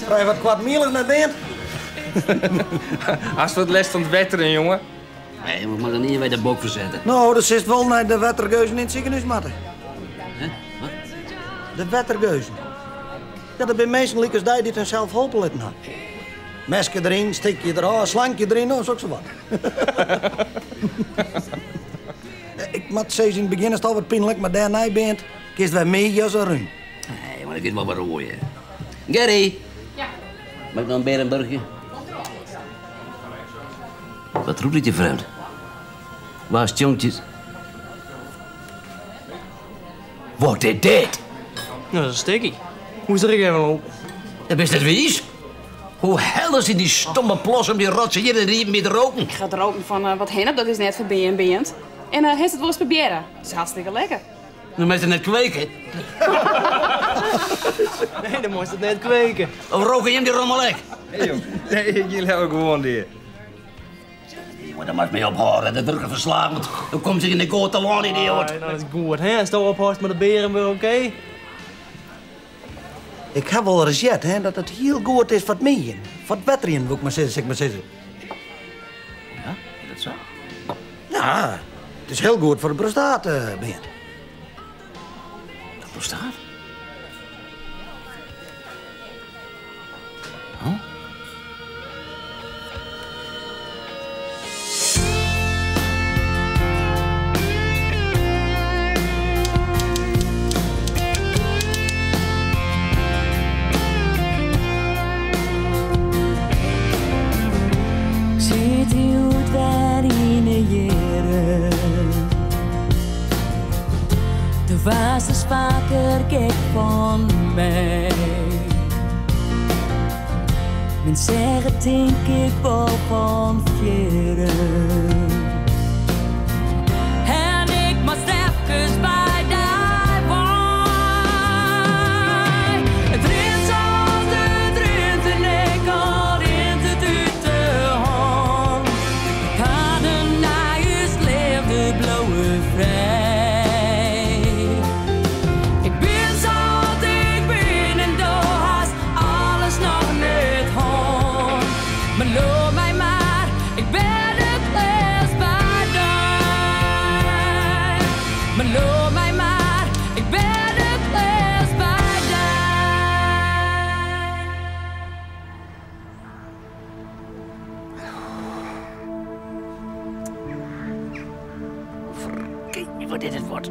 Frij wat koartmielich net, Beant? Hast wat lêst fan it wetteren, jonge? Nee, we moatte ien by de bok fersette. No, dan silst wol nei de wettergeuzen yn it sikehûs moatte. Hè? Wat? De wettergeuzen. Ja, dat binne minsken lykas dy dy't harsels holpe litten ha. Meske deryn, stikje derôf, slankje deryn, no, soksawat. Ik moat sizze, yn it begjin is it al wat pynlik, mar dêrnei, Beant, kinst wer meagje as in rún. Nee, mar ik wit wol wat oer je. Gerry! Ja. Mag ik noch in berenburgje? Wat rûkt it hjir frjemd? Wa stjonkt it? Wat is dit? No, dat is in stikky. Moast der ek even op. Dan bist net wiis? Hoe helle sit dy stomme plas om dy rotse hjir in riepen by te roken? Ik ga it roken fan eh, wat hennep, dat is net ferbean, Beant. En uh, hast it wolris probearre? It is hartstikke lekker. No moatst it net kweke. Nee, dan moatst it net kweke. Of roke jim dy rommel ek? Nee, jong. Nee, ik gean leaver gewoan dea. Jonge, dêr moatst mei ophâlde. Dat wurket ferslaavjend. Dan komt se yn de goat telâne, idioat. Nee, dat is goed, hè? Ast ophâldst mei de bearenburch, oké? Ik ha wolris heard, hè, dat it hiel goed is foar it meagjen. Foar it wetterjen, woe ik mar sizze, sil ik mar sizze. Ja, is dat sa? Ja, it is hiel goed foar de prostaat, Beant. De prostaat? Huh? Ik sit hjoed wer yn 'e jierren. Do waardst ris faker gek fan my. Men seach it tink ik wol fan fierren. En ik moast efkes by dy wei. It rint sa't it rint en ek al rint it út de hân. De paden nei ús leafde bliuwe frij. Ik bin sa't ik bin en do hast alles noch net hân. Mar leau my mar, ik bin it lêst by dy. Mar leau my mar, ik bin it lêst by dy. Fergeet wat dit it wordt.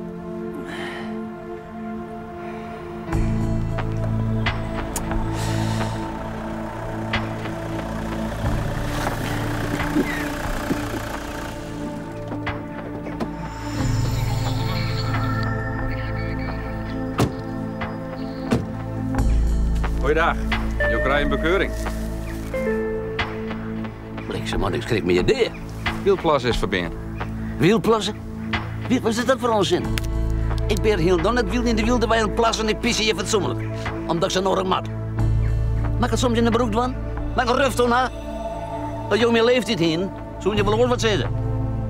Goeiedag, jo krije in bekeuring. Bliksem, man, ik skrik my dea. Wyldplasse is ferbean. Wyldplasse? Wat is dat foar ûnsin? Ik bin hielendal net wyld yn de wylde wei oan it plassen, ik pisje hjir fatsoenlik, omdat ik sa noadich moat. Moat ik it soms yn 'e broek dwaan? Moat ik in ruft oan ha? As jo myn leeftyd hienen, soenen jo wol oars wat sizze.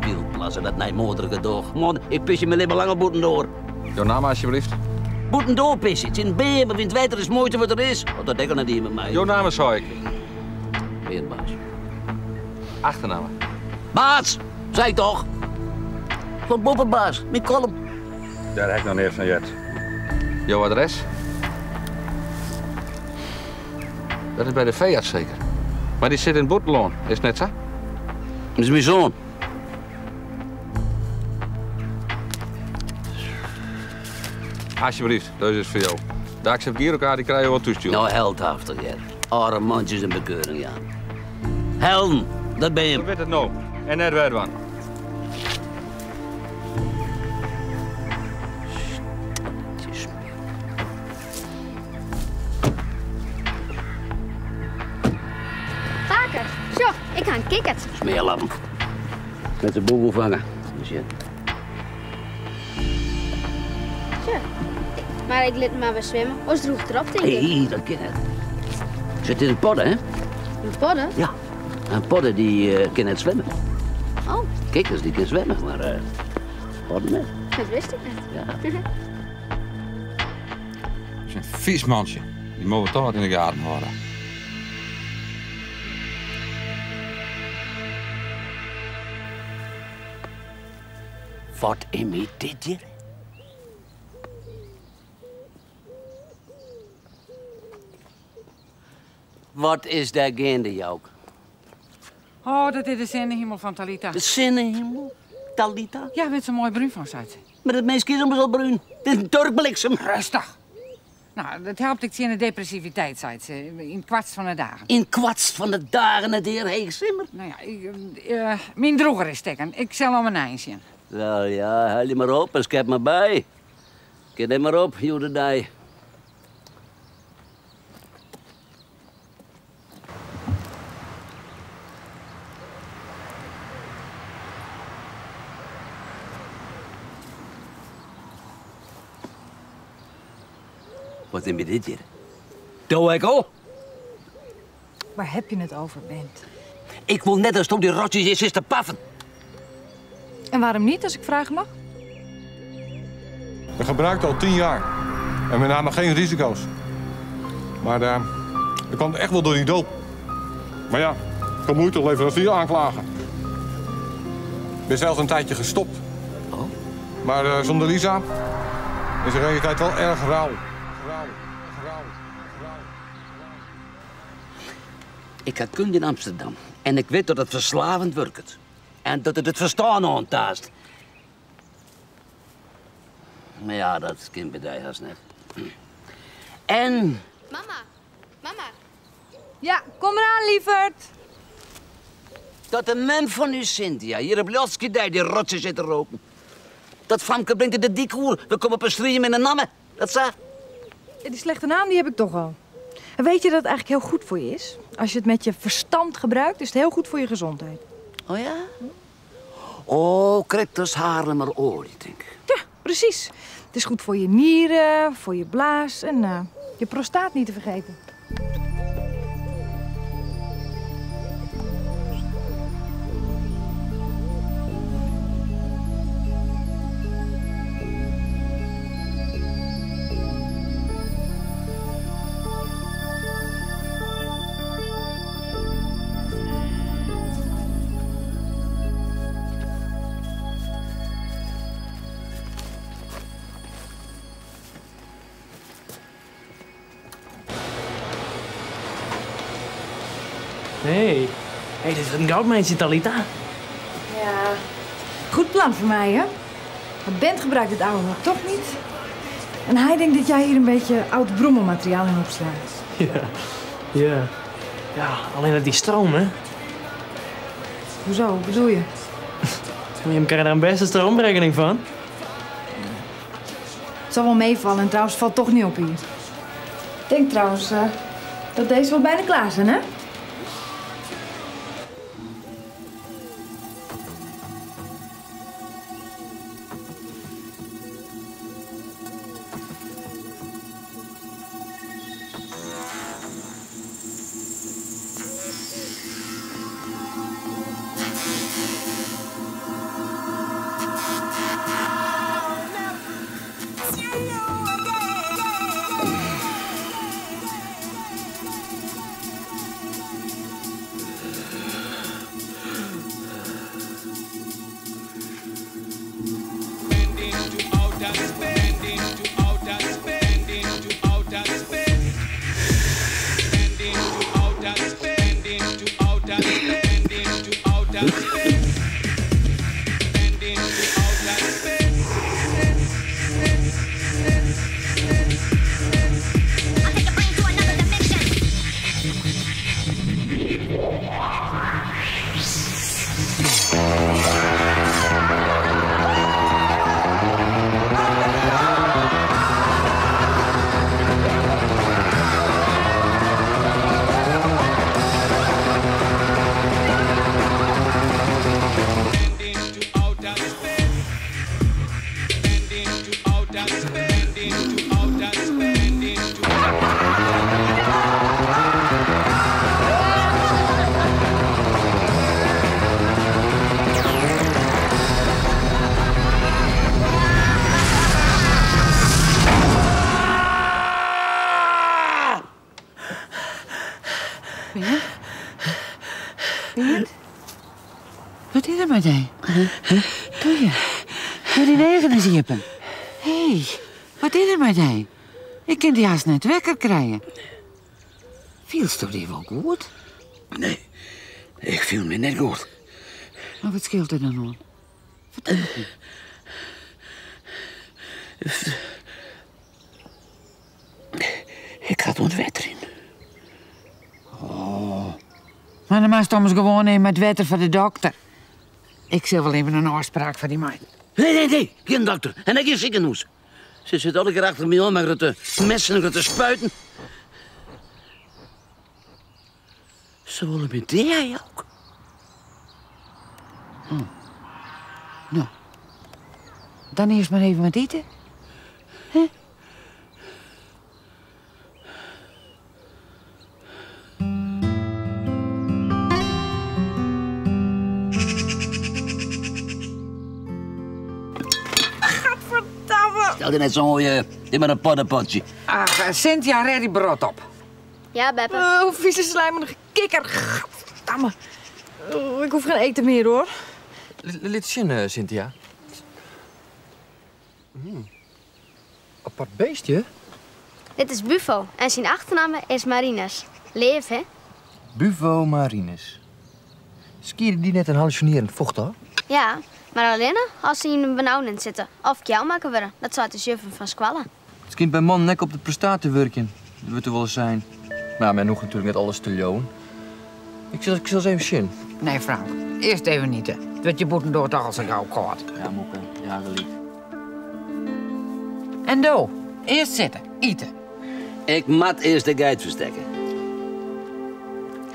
Wyldplasse, dat nijmoadrige gedoch. Man, ik pisje myn libben lang al bûtendoar. Jo namme alsjeblieft? Bûtendoar pisje, tsjin in beam of yn it wetter is it moaiste wat der is. Want dat ek al net ien mei my. Jo namme sei ik. Beant Baas. Achternamme? Baas, sei ik toch? Fan Boppebaas, myn kollum. Dêr ha ik noch neat fan heard. Jo adres? Dat is by de feearts seker. Mar dy sit yn it bûtenlân, is it net sa? Dat is myn soan. Alsjeblieft, dizze is foar jo. De aksept-girokaart dy krije jo wol thússtjoerd. No heldhaftich hear. Âlde mantsjes in bekeuring jaan. Helden, dat bin jim. We witte it no en net wer dwaan. Pake, sjoch, ik ha in kikkert. Smearlappen. Met de boel fange. Sjen. Sjoch. Mar ik lit him mar wer swimme, oars drûget er op, tink ik. Nee, dat kin net. Sit yn in podde, hè? In podde? Ja. In podde dy eh, kin net swimme. Oh. Kikkers dy kin swimme, mar uh, podden net. Dat wist ik net. Ja. Dat is in fys mantsje. Dy moatte we toch wat yn de gaten hâlde. Wat is my dit hjir? Wat is dêr geande, Jouk? Oh, dat is de sinnehimel fan Talitha. De sinnehimel? Talitha? Ja, wurdt se moai brún fan, seit se. Mar dat minske is ommers al brún. It is in Turkbliksem. Rêstich. No, dat helpt ek tsjin de depressiviteit, seit se. Yn it koartst fan de dagen. Yn it koartst fan de dagen, it is heechsimmer. No ja, ik, myn drûger is stikken. Ik sil om 'e nijen sjen. Wel ja, helje mar op en skep mar by. Kin net mar op, hjoed-de-dei. Wat is my dit hjir? Do ek al? Waar heb je het over, Bent? Ik wol net datsto dy rotsjes hjir sitst te paffen. En waarom niet, als ik vragen mag? We gebruikten al 10 jaar. En we namen geen risico's. Maar dat kwam echt wel door die doop. Maar ja, ik had moeite leverancier aanklagen. Ik ben zelfs een tijdje gestopt. Oh. Maar zonder Lisa is de realiteit wel erg rauw. Rauw, rauw, rauw. Ik ha kunde yn Amsterdam en ik wit dat it ferslavend wurket. En dat it it ferstân oantaast. Mar ja, dat kin by dy hast net. En... Mama, mama. Ja, kom eraan, lieverd. Dat de mem fan ús Cynthia hjir op ljochtske dei dy rotsen sit te roken. Dat famke bringt it de dyk oer. We komme op in striem in de namme. Dat sa? Ja, die slechte naam die heb ik toch al. En weet je dat het eigenlijk heel goed voor je is? Als je het met je verstand gebruikt, is het heel goed voor je gezondheid. Oh ja? Oh, krekt as Haarlemmerolie, tink ik. Ja, precies. Het is goed voor je nieren, voor je blaas en je prostaat niet te vergeten. Hey. Hey, dit is een goudmijntje, Talitha. Ja, goed plan voor mij, hè? Want Bent gebruikt het oude hok toch niet? En hij denkt dat jij hier een beetje oud brommelmateriaal in opslaat. Ja, ja. Ja, alleen dat die stroom, hè? Hoezo? Wat bedoel je? Maar je krijgt daar een beste stroomrekening van. Het zal wel meevallen en trouwens valt toch niet op hier. Ik denk trouwens dat deze wel bijna klaar zijn, hè? Wat is er met jou? Doe je? Doe dyn eagen ris iepen. Hé, wat is der mei dy? Ik kin dy hast net wekker krije. Fielsto dy wol goed? Nee, ik fiel my net goed. Mar wat skeelt der dan oan? Fertel it my. Ik ha oan it wetterjen. Oh. Mar dan moatst ommers gewoan even mei it wetter foar de dokter. Ik sil wol even in ôfspraak foar dy meitsje. Nee, nee, nee, gjin dokter en ek gjin sikehûs. Se sit alle kear achter my oan mei grutte messen en grutte spuiten. Se wolle my dea, Jouk. Oh. No, dan earst mar even wat ite. Hè? Gadverdamme! Stel dy net sa oan, je. Dit mar in poddepotsje. Ach, Cynthia, rêd dy brot op. Ja, beppe. Oh, vieze slijmerige kikker. Gadverdamme. Oh, ik hoef geen eten meer, hoor. Lit sjen, eh, Cynthia. Apart beestje. Dit is Bufo en syn achternamme is Marinus. Leaf, hè? Bufo marinus. Skiede dy net in hallusinearjend focht ôf? Ja, mar allinne as se yn in benaudens sitte of kjel makke wurde. Dat seit de juffen fan skoalle. It skynt by mannen ek op de prostaat te wurkjen. Dat wurdt der wolris sein. Mar ja, men hoecht natuerlik net alles te leauwen. Ik sil, ik sil ris even sjen. Nee, Frank. Earst even ite. It wurdt hjir bûtendoar toch al sa gau kâld. Ja, Moeke. Ja, gelyk. En do? Earst sitte. Ite. Ik moat earst de geit ferstekke.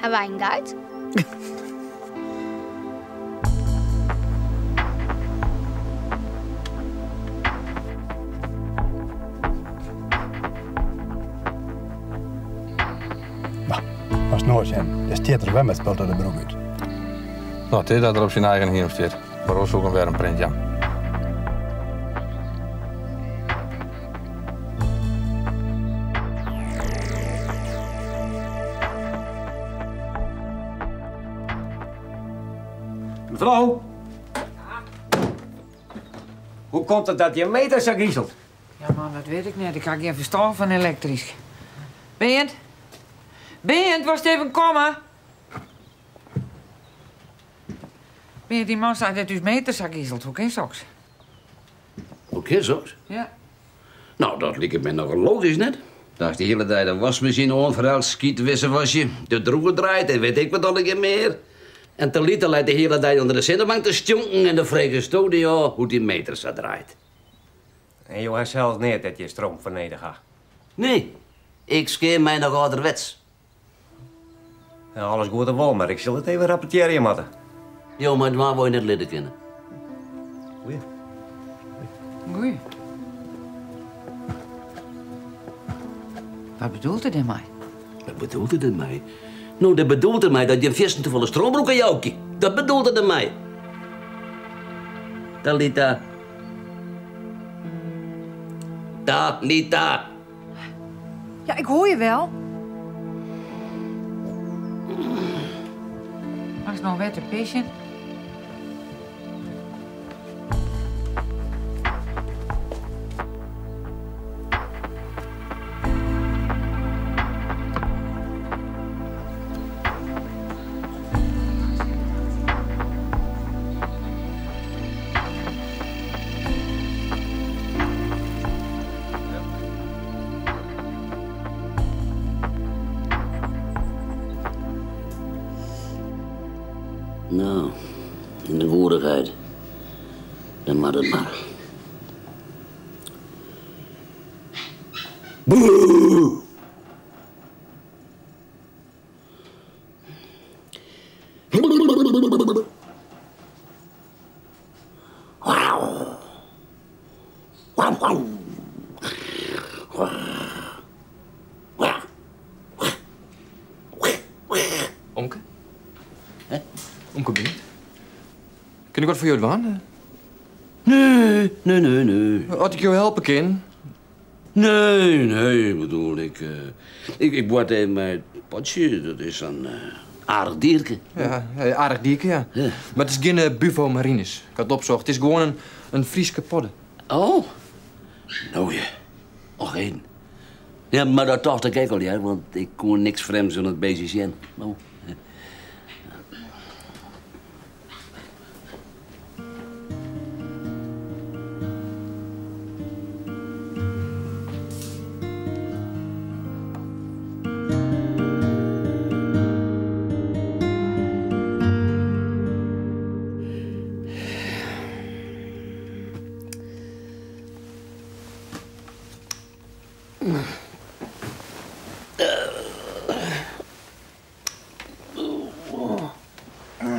Ha wy in geit? No, moatst no sjen. Dêr stiet er wer mei it spul ta de broek út. No, it is dat er op syn eigen hiem stiet. Mar oars soe ik him wer in print jaan. Mevrouw? Hoe komt it dat je meter sa gieselt? Ja man, dat wit ik net. Ik ha gjin ferstân fan elektrysk. Beant? Beant, wolst even komme? Beant, dy man seit dat ús meter sa gieselt. Hoe kin soks? Hoe kin soks? Ja. No, dat liket my nochal logysk, net? Datst de hiele dei de waskmasine oan foar elts skytwissewasje, de drûger draait en wit ik wat allegear mear. En Talita leit de hiele dei ûnder de sinnebank te stjonken en dan fregesto dy ôf hoe't dy meter sa draait. En jo ha sels neat dêr't je stroom foar nedich ha? Nee, ik skeam my noch âlderwets. Ja, alles goed en wol, mar ik sil it even rapportearje moatte. Jo meie dwaan wat je net litte kinne. Goeie. Goeie. Wat bedoelt er dêrmei? Wat bedoelt er dêrmei? No, dat bedoelt er mei dat jim fiersten te folle stroom brûke, Joukje. Dat bedoelt er dermei. Talita. Talita. Ja, ik hoor je wel. Moatst no wer te pisjen? No, yn de goedichheid. Dan moat it mar. Boe! Omke? Omke Beant? Kin ik wat foar jo dwaan? Nee, nee, nee, nee. As ik jo helpe kin? Nee, nee, ik bedoel, ik, ik, ik boarte even mei it potsje. Dat is sa'n aardich dierke. Ja, aardich dierke, ja. Mar it is gjin Bufo marinus. Ik ha it opsocht. It is gewoan in In Fryske podde. Oh, no ja. Och heden. Ja, mar dat tocht ik ek al, hear, want ik koe niks frjemds oan it beestje sjen. No.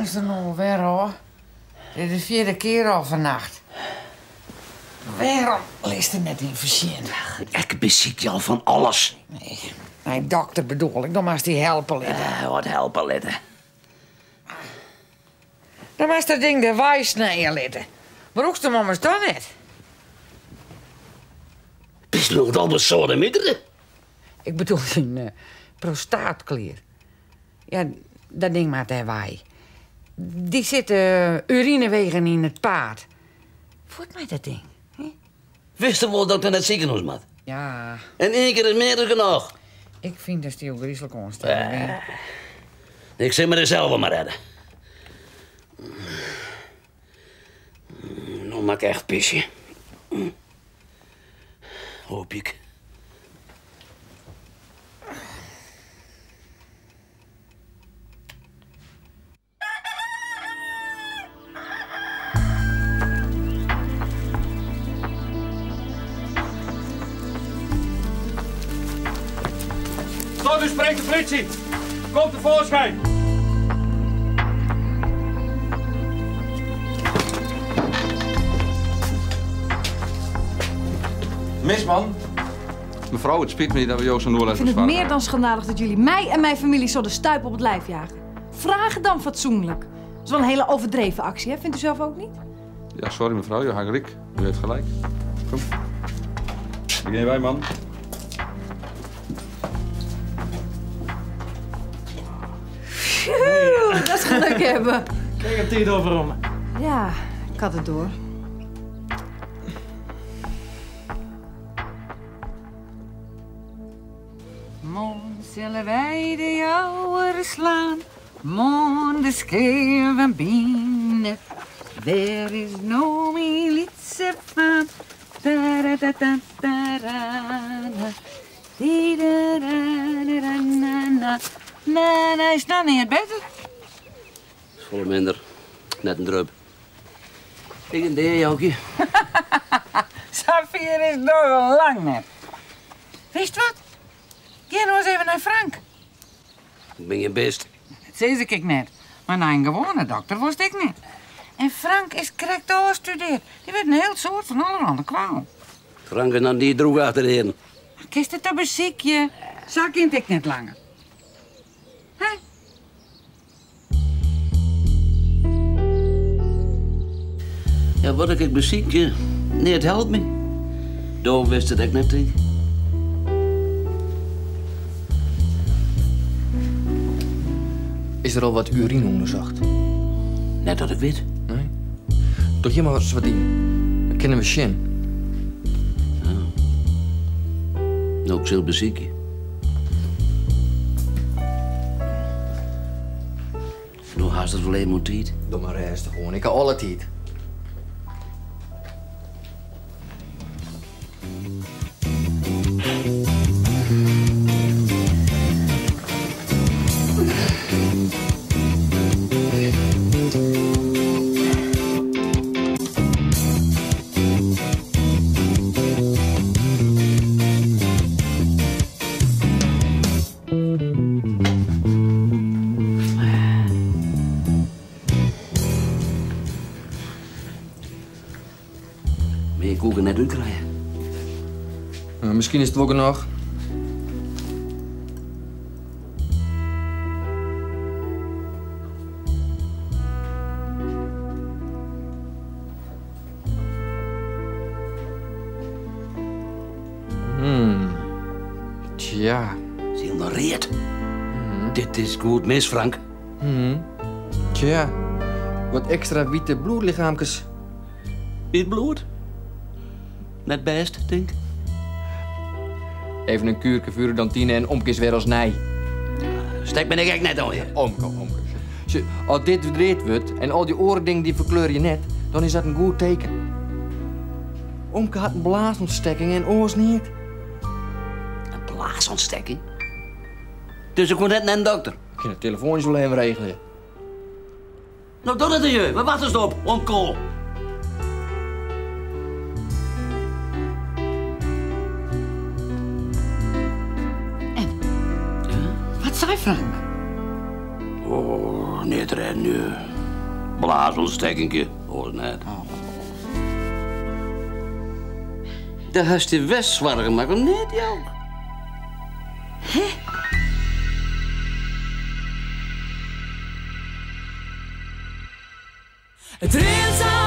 Is der no wer ôf? Dit is de fjirde kear al fannacht. Wêrom litst der net yn fersjen? Ik besykje al fan alles. Nee, nei dokter bedoel ik. Dan moatst dy helpe litte. Eh, wat helpe litte? Dan moatst dat ding derwei snije litte. Brûkst him ommers toch net? Bist noch al besoademitere? Ik bedoel dyn eh, prostaatklier. Ja, dat ding moat dêrwei. Dy sit de urinewegen yn it paad. Fuort mei dat ding. Witst wol dat ik nei it sikehûs moat? Ja. En ien kear is mear as genôch. Ik fyn datst dy ôfgryslik oanstellen, Wim. Ik sil my der sels wol mei rêde. No moat ik echt pisje. Hoopje ik. Stop, u spreekt de politie. Kom tevoorschijn. Misman. Mevrouw, het spijt me dat we jou zo'n Ik oorlog vind het meer dan schandalig dat jullie mij en mijn familie zo de stuip op het lijf jagen. Vraag het dan fatsoenlijk. Dat is wel een hele overdreven actie, hè? Vindt u zelf ook niet? Ja, sorry mevrouw, u hebt gelijk. U heeft gelijk. Kom. Begin wij, man. Phew, dat is geluk hebben. Kijk, het tijd over om. Ja, ik had het door. Morgen zullen wij de jouwer slaan. Morgen de schreeuwen binnen. Daar is no militie van. Ta-ra-ta-ta-ta-ra-na. Di-da-ra-na-ra-na-na. Na, na, is nou niet beter? Is volle minder. Net in drup. Ik een deer, Joukje. Safir is nog wel lang net. Wist wat? Ga nou eens even naar Frank. Ik ben je best. Dat zei ik net. Maar naar een gewone dokter was ik niet. En Frank is correct doorgestudeerd. Die weet een heel soort van allerhande kwaal. Frank is nog niet droeg achter de heren. Kist het op een ziekje? Zo kind ik net langer. Hè? Ja, wat ik beziek, nee, het helpt me. Daar wist het ik net denk. Is er al wat urine onderzocht? Net dat ik weet. Nee. Doch hier maar wat in. Dan kennen we zien. Nou, ik zal bezieken. Nou, haast het wel even tijd. Doe maar rustig gewoon. Ik heb alle tijd. Meer koeken net uitkrijgen. Nou, misschien is het wel genoeg. Tja. Is helemaal reed. Dit is goed mis, Frank. Tja. Wat extra witte bloedlichaampjes. By it bloed. Net bêst, tink. Even in kuerke Furudantine en omke is wer as nij. Stek bin ik ek net oan je. Omke, omke. Sjoch, as dit read wurdt en al dy oare dingen dy ferkleurje net, dan is dat in goed teken. Omke hat in blaasûntstekking en oars neat. In blaasûntstekking? Dus ik koe net nei in dokter? Ik kin it telefoanysk wol even regelje. No doch dat je, wa wachtest op, omko? Wat sei Frank? Oh, net rêden, nu. Blaasûntstekkinkje, oars net. Dêr hast dy wer soargen makke, net Jouk? Hè? It rint sa.